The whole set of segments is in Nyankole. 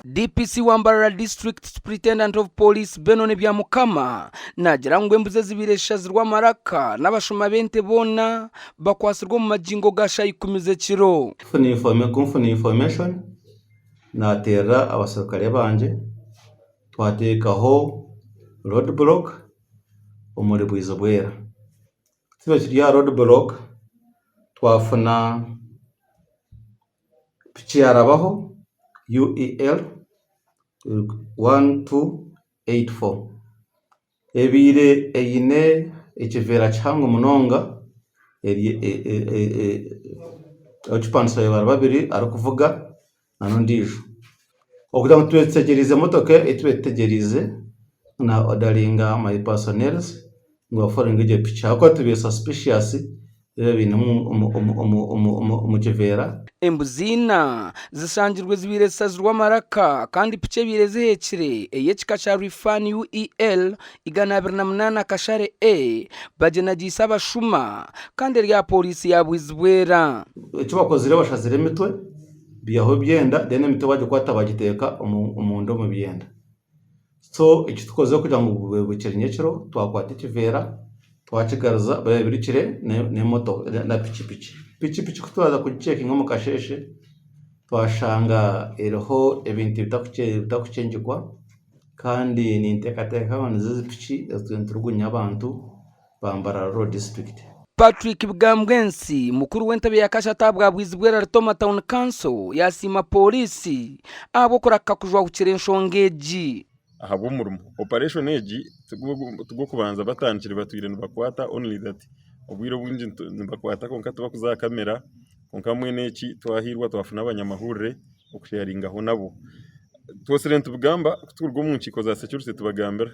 DPC wa Mbarara District Superintendent of Police Benon Byamukama naagira ngu embuzi ezibaire zishazirwe amaraka n'abashuma b'ente boona bakwatsirwe omu magingo ga shaaha ikumi z'ekiro. Ku nfuna information naateerera abaserukare bangye twateekaho road block omuri Bwizibwera. Ku turi aha road block twafuna piki yaarabaho UEL 1284 ebaire eine ekiveera kihango munonga okipandikiise bari babiri arikuvuga nana ondiijo. Okugira ngu tube tutegyereize emotoka ei tube tutegyereize na odaringa my personnels ngu bafollowinge egyo piki ahabw'okuba tubaire suspicious ebi baine omu kiveera. Embuzi ina zishangirwe zibaire zishazirwe amaraka kandi piki ebaire ziheekire ey'ekika kya Rifan UEL 208 akashare A bagyenagiise abashuma kandi eri aha pooriisi ya Bwizibwera. Eki bakozire bashazire emitwe baihaho ebyenda then emitwe bagikwata bagiteeka omunda omu byenda. So eki tukozire kugira ngu bukire nyekiro twakwata ekiveera twakigaruza biba birukire n'emotoka na pikipiki. Pikipiki ku twaza kugicekinga omu kasheeshe twashanga eriho ebintu bitakukyengikwa kandi ninteekateeka ngu nizo piki ezitwire niturugunya abantu ba Mbarara Rural District. Patrick Bigambwensi, mukuru w'entebe ya kashatu ahabwa Bwizibwera Ritoma Town Council yasiima Pooriisi ahabw'okuraka kujwahukira enshonga egi. Ahabw'omurimo. Operation egi tigw'okubanza batandikire batwire nibakwata only that obwire obwingi nibakwata kwonka tibakuza aha kamera kwonka mbwenu eki twahiirwa twafuna abanyamahurire okusheyaringaho nabo. Twosire nitubigamba kuturuga omu nkiiko za security tubagambira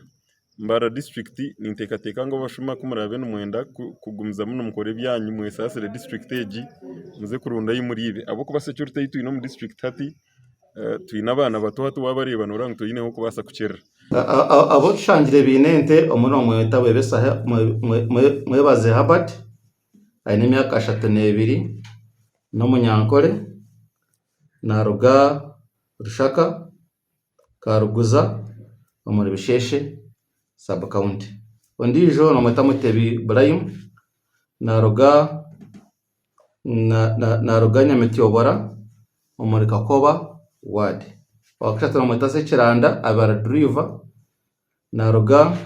Mbarara disiturikiti ninteekateeka ngu abashuma ku muraabe nimwenda kugumizamu nimukora ebyanyu mwesaasire disiturikiti egi muze kuronda ahu muriibe ahabw'okuba security ei twine omu disiturikiti hati twine abaana bato hati waabareeba nooreeba ngu toine ah'okubaasa kukirira. Abu tushangire baine ente omwe nomweta Mwebaze Herbert aine emyaka 32 n'omunyankore naruga Rushaka Karuguza omuri Bisheshe sub county. Ondiijo nomweta Mutebi Burayimu naruga naruga Nyamityobora omuri Kakoba ward. Owakashatu nomweta Ssekiranda abe ari duriva naruga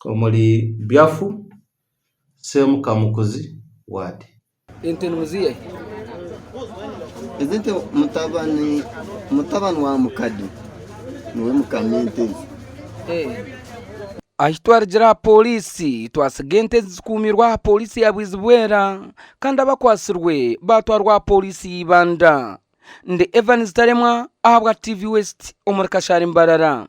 omuri Byafu same Kamukuzi ward. Ente nimuziiha hi? Ezi ente mutabani mutabani wa Mukadi niwe mukama ente ezi. Ahi twarigira aha pooriisi twasiga ente ezi zikuumirwe aha pooriisi ya Bwizibwera kandi abakwatsirwe baatwarwa aha pooriisi ya Ibanda. Ndi Evans Taremwa ahabwa TV West omuri Kashari Mbarara.